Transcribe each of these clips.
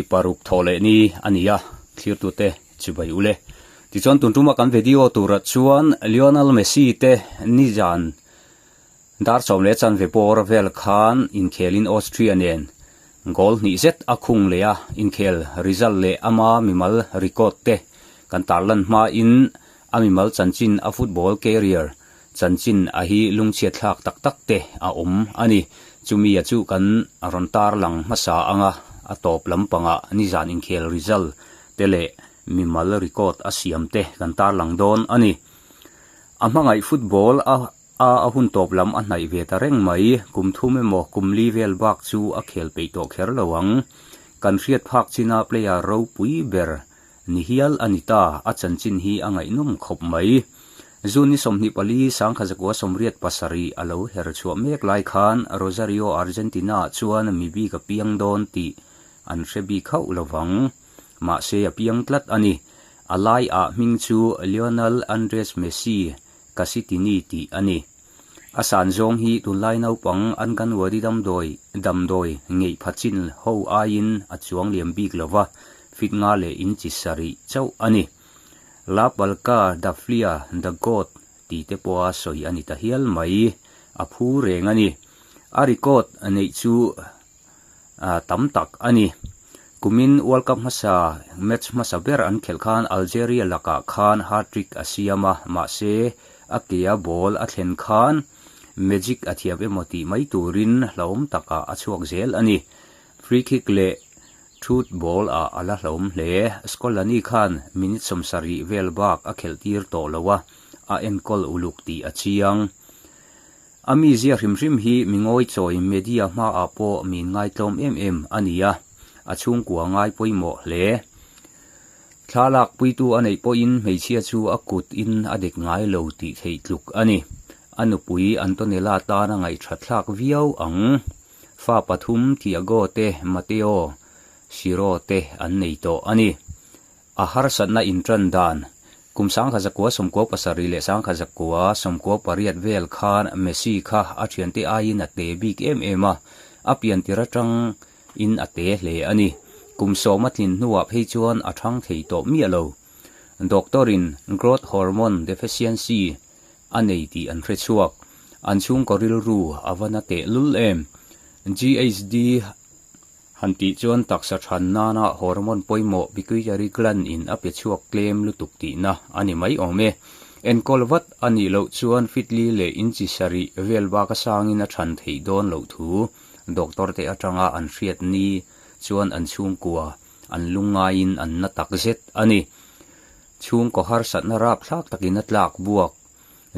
Paruk thawh leh ni a ni a, thlirtute chibai ule. Tichuan tun tuma kan video turah chuan Lionel Messi te nizan dar 10:15 bawr vel khan inkhelin Austria nen goal hnih zet a khung leh a, inkhel result leh ama mimal record te kan tarlan hmain a mimal chanchin a football career Chanchin a hi lungchhiat thlak tak tak te a awm a ni. Chumi a chu kan rawn tar lang hmasa anga a tawp lampangah nizan inkhel result te leh mimal record a siam te kan tar lang dawn a ni. A hmangaih football a a a hun tawp lam a hnaih ve ta reng mai. Kum thum emaw kum li vel bak chu a khel peih tawh kher lo ang. Kan hriat phak china player ropui ber Ni hial a ni ta, a chanchin hi a ngaihnawm khawp mai. June ni 24, 1987 a lo her chhuah mek lai khan Rosario, Argentina ah chuan mi bik a piang dawn tih an hre bik hauh lo vang. Mahse a piang tlat a ni. A lai ah hming chu Lionel Andres Messi Casitini tih a ni. A san zawng hi tunlai naupang Anganwadi damdawi damdawi ngeih pha chin ho aiin a chuang liam bik lo va, fit nga leh inchi sarih chauh a ni. La Palka da Flia da God ti te pawha sawi a ni ta hial mai, a phu reng a ni. A record neih chu tam tak a ni. Kumin World Cup hmasa match hmasa ber an khelh khan Algeria lakah khan hat-trick a siam a, mahse a kea ball a thlen khan magic a thiam emaw tih mai turin hlauhawm takah a chhuak zel a ni. Free kick leh through ball ah a la hlauhawm hle. Scolani khan minute 70 vel bak a khelh tir tawh lo a, a enkawl uluk tih a chiang. A mizia hrim hrim hi mi ngawi chawi media hmaah pawh mi inngaitlawm em em a ni a, a chhungkua ngai pawimawh hle. Thla lak puitu a neih pawhin hmeichhia chu a kut in a dek ngai lo tih theih tluk a ni. A nupui Antonella tan a ngaihthat thlak viau ang. Fa pathum Thiago te, Mateo, Ciro te an nei tawh a ni. A harsatna intan dan, Kum 1997 leh 1998 vel khan Messi kha a thiante aiin a te bik em em a, a piantir atang in a te hle a ni. Kum 10 a tlin hnuah phei chuan a thang thei tawh miah lo. Doctor in growth hormone deficiency a nei tih an hre chhuak. An chhungkaw rilru a va na tehlul em. GHD. Han tih chuan taksa than nana hormone pawimawh pituitary gland in a pe chhuak tlem lutuk tihna a ni mai awm e. Enkawl vat a nih loh chuan fitli leh inchi sarih vel bak a sangin a than theih dawn loh thu doctor te atanga an hriat ni chuan an chhungkua an lungngaiin an na tak zet a ni. Chhungkaw harsatna rapthlak takin a tlak buak.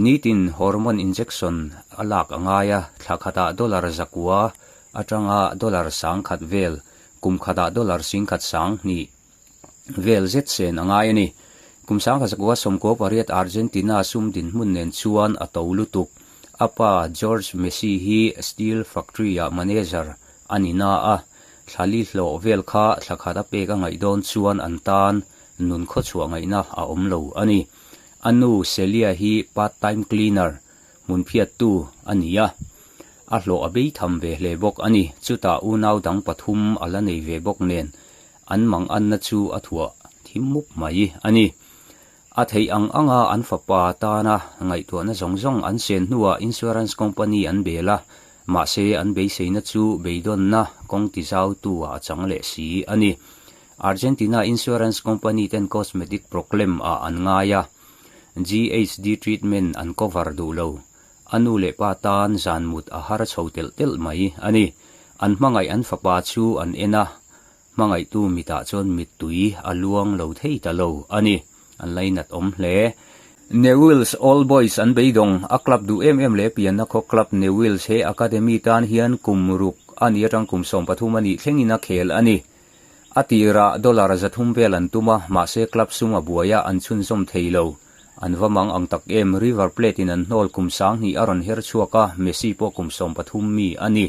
Nitin hormone injection a lak a ngai a, thla khatah dollar 900 atanga dollar 1000 vel, kum khatah dollar 1200 vel zet sen a ngai a ni. Kum 1998 Argentina sum dinhmun nen chuan a to lutuk. A pa George Messi hi steel factory-ah manager a ni na a, thla li hlawh vel kha thla khat a pek a ngaih dawn chuan an tan nun khawchhuah ngaihna a awm lo a ni. A nu Celia hi part time cleaner, hmun phiattu, a ni a, a hlawh a bei tham ve hle bawk a ni. Chutah unau dang pathum a la nei ve bawk nen an mang anna chu a thuah thim mup mai a ni. A theih ang anga an fapa tana ngaihtuahna zawng zawng an sen hnuah insurance company an bel a, mahse an beiseina chu beidawnna kawng tizautu ah a chang leh si a ni. Argentina insurance company ten cosmetic proclaim ah an ngai a, GHD treatment an cover duh lo. A nu leh pa tan zan mut a har chho telh telh mai a ni. An hmangaih an fapa chu an en a, hmangaihtu mitah chuan mittui a luang lo thei ta lo a ni. An lainat awm hle. Newell's Old Boys an beidawng a club duh em em leh pianna khaw club Newell's he academy tan hian kum ruk a ni atang kum 13 a nih thlengin a khel a ni. A tirah dollar 300 vel an tum a, mahse club sum a buai a, an chhunzawm thei lo. An va mang ang tak em, River Plate in an hnawl kum 2000 a rawn her chhuak a, Messi pawh kum 13 mi a ni.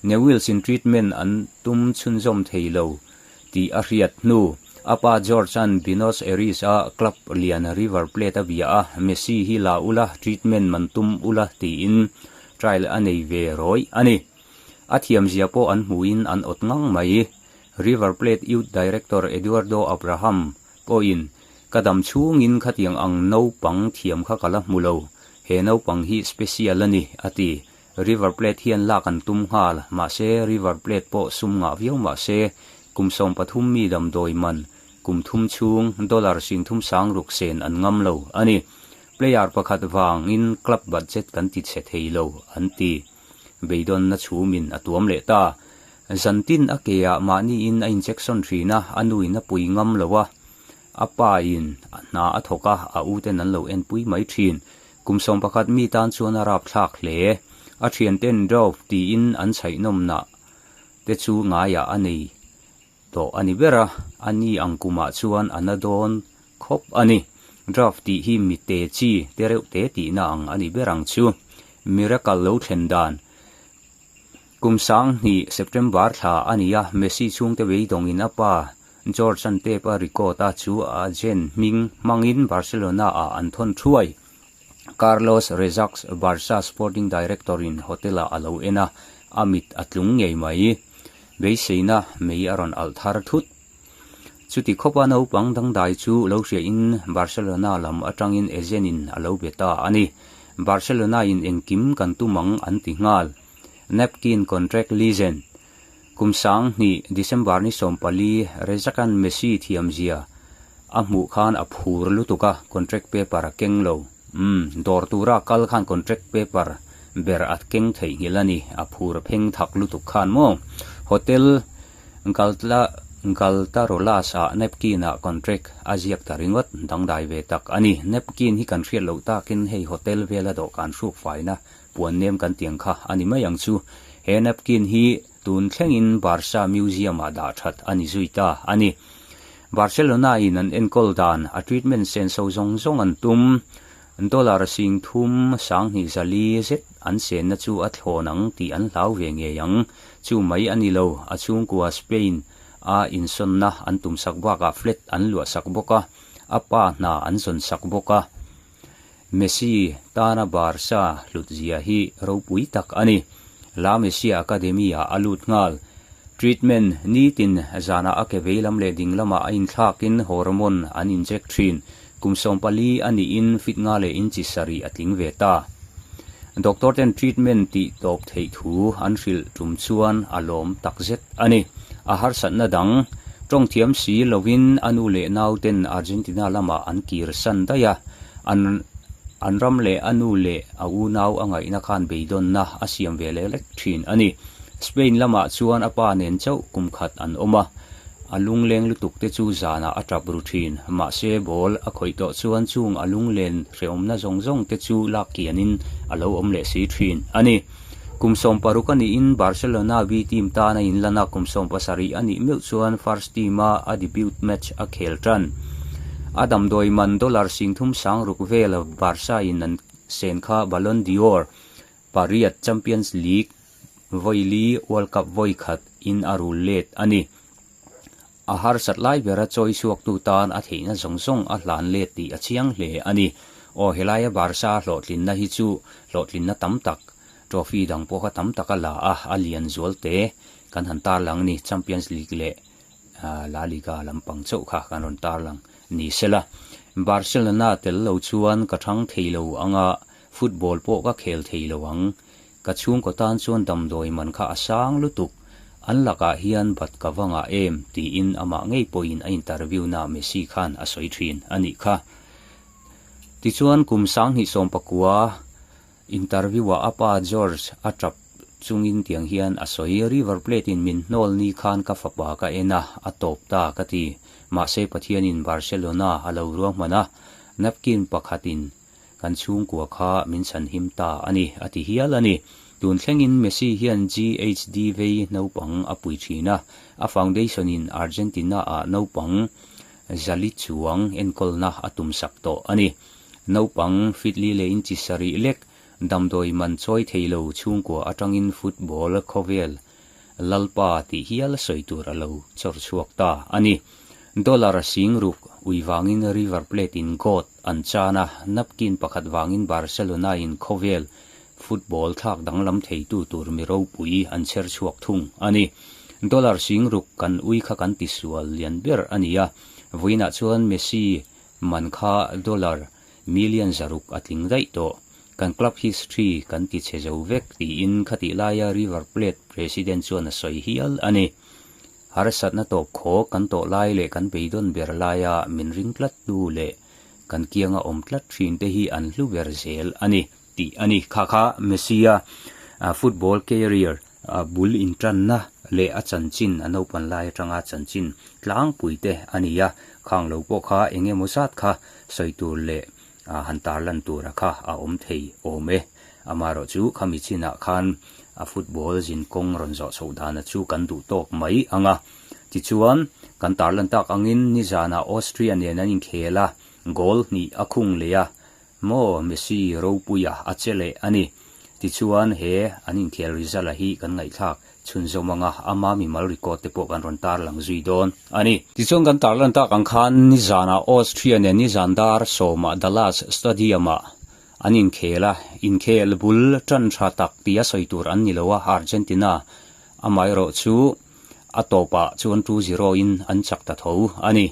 Newell's in treatment an tum chhunzawm thei lo tih a hriat hnu. A pa George an Buenos Aires a club lian River Plate a bia a, Messi hi la ula, treatment man tum ula tiin trial a nei ve rawih a ni. A thiamzia pawh an hmuhin an awt ngang mai. River Plate Youth Director Eduardo Abraham pawhin, Ka dam chhungin khatiang ang naupang thiam kha ka la hmu lo. He naupang hi special a ni, a ti. River Plate hian lak an tum nghal, mahse River Plate pawh sum ngah viau mahse kum 13 mi damdawi man kum thum chhung dollar 30 sangruk sen an ngam lo a ni. Player pakhat vangin club budget kan ti chhe thei lo, an ti. Beidawnna chhumin a tuam leh ta. Zantin a ke ah mahniin a injection thin a, a nuin a pui ngam lo a, a pa in hna a thawk a, a u ten an lo enpui mai thin. Kum 11 mi tan chuan a rapthlak hle. A thianten Dove tiin an chhaihnawmnah te chu ngaiah a nei tawh a ni ber a, a ni ang kumah chuan a na dawn khawp a ni. Draft tih hi mi te chi te reuh te tihna ang a ni ber ang chu. Miracle lo thlen dan. Kum 2000 September thla a ni a, Messi chhungte beidawngin a pa George-a'n tape a record a chu agent hming hmangin Barcelona-ah an thawn thuai. Carlos Rexach, Barca sporting director-in hotel-ah a lo en a, a mit a tlung ngei mai. Beiseina mei a rawn alh thar thut. Chuti khawpa naupang dangdai chu lo hriain Barcelona lam atangin agent-in a lo be ta a ni. Barcelona-in engkim kan tum ang an ti nghal. Napkin contract legend. Kum 2000 December ni 14 Rexach-a'n Messi thiamzia a hmuh khan a phur lutuk a, contract paper a keng lo. Umm, dawr tura kal khan contract paper ber a keng theihnghilh a ni, a phur pheng thak lutuk khan maw. Hotel Galtla Galtarolas-ah napkin-ah contract a ziak ta ringawt, dangdai ve tak a ni. Napkin hi kan hriat loh takin hei hotel vela dawhkan hruk faina Puan nem kan tiang kha a ni mai ang chu. He napkin hi tun thlengin Barca Museum-ah dah that a ni zui ta a ni. Barcelona-in an enkawl dan a treatment senso zawng zawng an tum. Dollar 30 2400 zet an senna chu a thlawn ang tih an hlau ve ngei ang. Chu mai a ni lo, a chhungkua Spain a insawnna an tumsak bakah flat an luahsak bawk a, a pa hna an zawnsak bawk a. Messi tana Barca hlutzia hi ropui tak a ni. La Masia Academy-ah a lut nghal. Treatment nitin zanah a ke veilam leh dinglamah a inthlakin hormone an inject thin. Kum 14 a nihin fit nga leh inchi sarih a tling ve ta. Doctor ten treatment tih tawp theih thu an hrilh tum chuan a lawm takzet a ni. A harsatna dang tawng thiam si lovin a nu leh nau ten Argentina lamah an kir san daih a, an an ram leh a nu leh a unau a ngaihna khan beidawnna a siam ve leh lek thin a ni. Spain lamah chuan a pa nen chauh kum khat an awm a, a lungleng lutuk te chu zanah a tap ru thin. Mahse ball a khawih tawh chuan chung a lunglen hrehawmna zawng zawng te chu lak kianin a lo awm leh si thin a ni. Kum 16 a nihin Barcelona B team tan a inlan a, kum 17 a nih meuh chuan first team a a debut match a khel tan. A damdawi man dollar 30 sangruk vel Barca in an sen kha Ballon d'Or pariat, Champions League vawi li, World Cup vawi khat in a rul let a ni. A harsat lai bera chawi chhuaktu tan a theihna zawng zawng a hlan let tih a chiang hle a ni. Aw helaia Barca hlawhtlinna hi chu hlawhtlinna tam tak, trophy dang pawh kha tam tak a la a, a lian zual te kan han tarlang a ni. Champions League leh La Liga lampang chauh kha kan rawn tarlang ni sela. Barcelona tel lo chuan ka thang thei lo ang a, football pawh ka khel thei lo ang. Ka chhungkaw tan chuan damdawi man kha a sang lutuk, an lakah hian bat ka va ngah em? tiin amah ngei pawhin a interview na Messi khan a sawi thin a nih kha. Tichuan kum 2019 interview ah a pa George a tap chungin tiang hian a sawi, River Plate in min hnawl ni khan ka fapa ka en a, a tawp ta ka ti. Mahse Pathianin Barcelona a lo ruahman a, napkin pakhatin Kan chhungkua kha min chhanhim ta a ni, a ti hial a ni. Tun thlengin Messi hian GHD vei naupang a pui thin a, a foundation in Argentina ah naupang zali chuang enkawlna a tumsak tawh a ni. Naupang fitli leh inchi sarih lek damdawi man chawi thei lo chhungkua atangin football khawvel Lalpa tih hial sawi tur a lo chawr chhuak ta a ni. Dollar 6000 ui vangin River Plate in goat an chan a, napkin pakhat vangin Barcelona in khawvel football thlak danglam theitu tur mi ropui an chher chhuak thung a ni. Dollar singruk kan ui kha kan tisual lian ber a ni a, vawiinah chuan Messi man kha dollar million 600 a tling daih tawh. Kan club history kan ti chhe zo vek tiin khatih laia River Plate president chuan a sawi hial a ni. Harsatna tawp khaw kan tawh lai leh kan beidawn ber laia min ring tlattu leh kan kianga awm tlat thin te hi an hlu ber zel a ni tih a ni. Kha kha Messi-a football career bul intanna leh a chanchin a naupan lai atanga chanchin tlangpui te a ni a, khang lo pawh kha eng emaw zat kha sawi tur leh han tarlan tura kha a awm thei awm e. Amaherawh chu khami chinah khan a football zin kawng rawn zawh chhoh dana chu kan duh tawk mai ang a. Tichuan, kan tarlan tak angin nizanah Austria nen an inkhel a, goal hnih a khung leh a, maw Messi ropuia a che leh a ni. Tichuan, he an inkhel result-a hi kan ngaihthlak chhunzawm anga ama mimal record te pawh kan rawn tarlang zui dawn a ni. Tichuan kan tarlan tak ang khan nizanah Austria nen nizan dar sawmah Dallas Stadium-ah an inkhel a, inkhel bul tan tha tak tia sawi tur an ni lo a, Argentina amaherawh chu a tawpah chuan 2-0 in an chak ta tho a ni.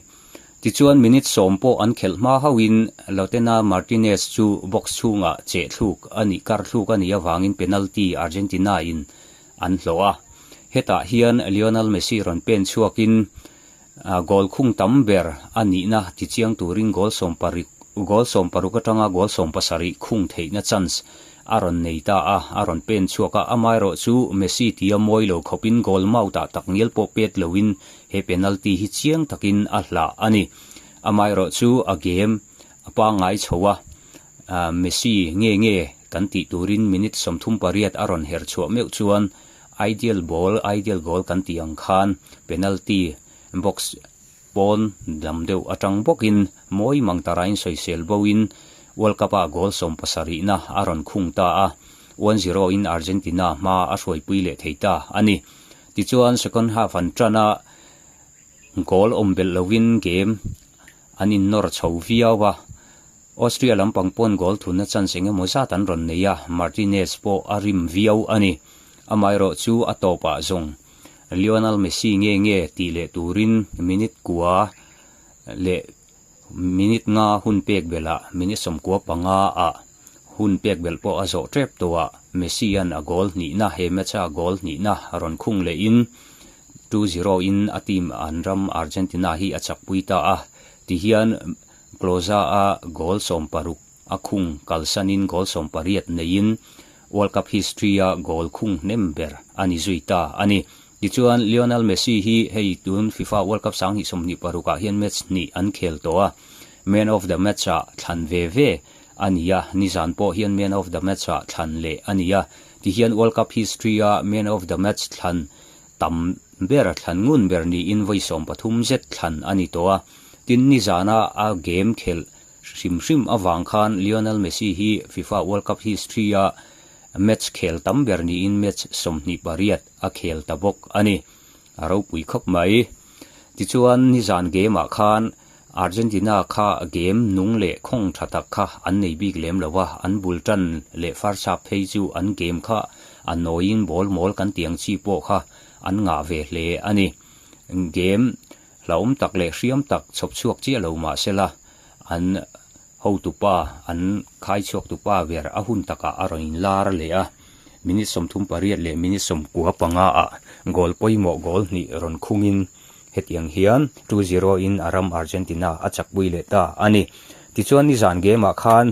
Tichuan minute sawm pawh an khelh hma hauhin Lautena Martinez chu box chhungah cheh thluk a nih kar thluk a nih avangin penalty Argentina in an hlawh a. Hetah hian Lionel Messi rawn pen chhuakin goal khung tam ber a nihna tichiang turin goal 16 goal 16 atanga goal 17 khung theihna chance a rawn nei ta a, a rawn pen chhuak a. Amaherawh chu Messi tia mawi lo khawpin goal mouth ah takngial pawh pet loin He penalty hi chiang takin a hlah a ni. Amaherawh chu a game a pangngai chho a, Messi nge nge kan tih turin minute 38 a rawn her chhuah meuh chuan ideal ball, ideal goal kan tih ang khan penalty box pawn lam deuh atang bawkin mawi mang tarain sawisel boin World Cup-ah goal 17na a rawn khung ta a, one zero in Argentina hma a hruaipui leh thei ta a ni. Tichuan second half an tan a, goal awm belh lovin game an innawr chho viau a. Austria lampang pawn goal thunna chance eng emaw zat an rawn nei a, Martinez pawh a rim viau a ni. Amaherawh chu a tawpah zawng Lionel Messi nge nge tih leh turin minute kua leh minute nga hun pek belhah minute 95 ah Hun pek belh pawh a zawh tep tawh a, Messi-a'n a goal hnihna he match-a a goal hnihna rawn khung lehin 2-0 in a team an ram Argentina hi a chakpui ta a, tihian Klose-a goal 16 a khung kalsanin goal 18 neiin World Cup history-a goal khung hnem ber a ni zui ta a ni. Tichuan Lionel Messi hi hei tun FIFA World Cup 2026 ah hian match hnih an khel tawh a, Man of the Match-ah thlan ve ve a ni a, nizan pawh hian Man of the Match-ah thlan leh a ni a. Tihian World Cup history-a Man of the Match thlan tam ber, thlan ngun ber niin vawi 13 zet thlan a ni tawh a. Tin, nizana a game khelh hrim hrim avang khan Lionel Messi hi FIFA World Cup history-a match khel tam ber niin match 28 a khel ta bawk a ni. A ropui khawp mai. Tichuan, nizan game-ah khan Argentina kha game nung leh khawng tha tak kha an nei bik lem lo a, an bul tan leh farsap phei chu an game kha a nawiin ball mawl kan tih ang chi pawh kha an ngah ve hle a ni. Game hlauhawm tak leh hriam tak chhawp chhuak chiah lo mah sela an hotupa an khai chhuak tupa ber a hun takah a rawn inlar leh a, minute 38 leh minute 95 ah goal pawimawh goal hnih rawn khungin Hetiang hian 2-0 in a ram Argentina a chakpui leh ta a ni. Tichuan nizan game ah khan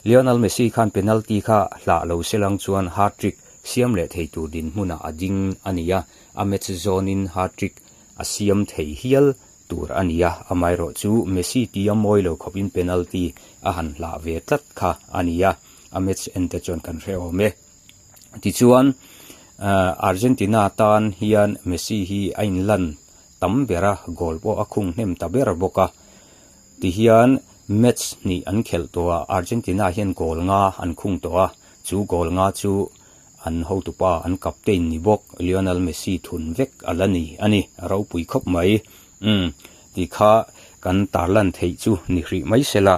Lionel Messi khan penalty kha hlah lo se lang chuan hat-trick siam leh thei tur dinhmunah a ding a ni a, a match zawnin hat-trick a siam thei hial tur a ni a, amaherawh chu Messi tia mawi lo khawpin penalty a han hlah ve tlat kha a ni a, a match en te chuan kan hre awm e. Tichuan Argentina tan hian Messi hi a inlan tam ber a, goal pawh a khung hnem ta ber bawk a. Tihian match hnih an khelh tawh a, Argentina hian goal nga an khung tawh a, chu goal nga chu an hotupa an captain ni bawk Lionel Messi thun vek a la ni a ni, a ropui khawp mai. Umm, tikha kan tarlan theih chu ni hrih mai sela.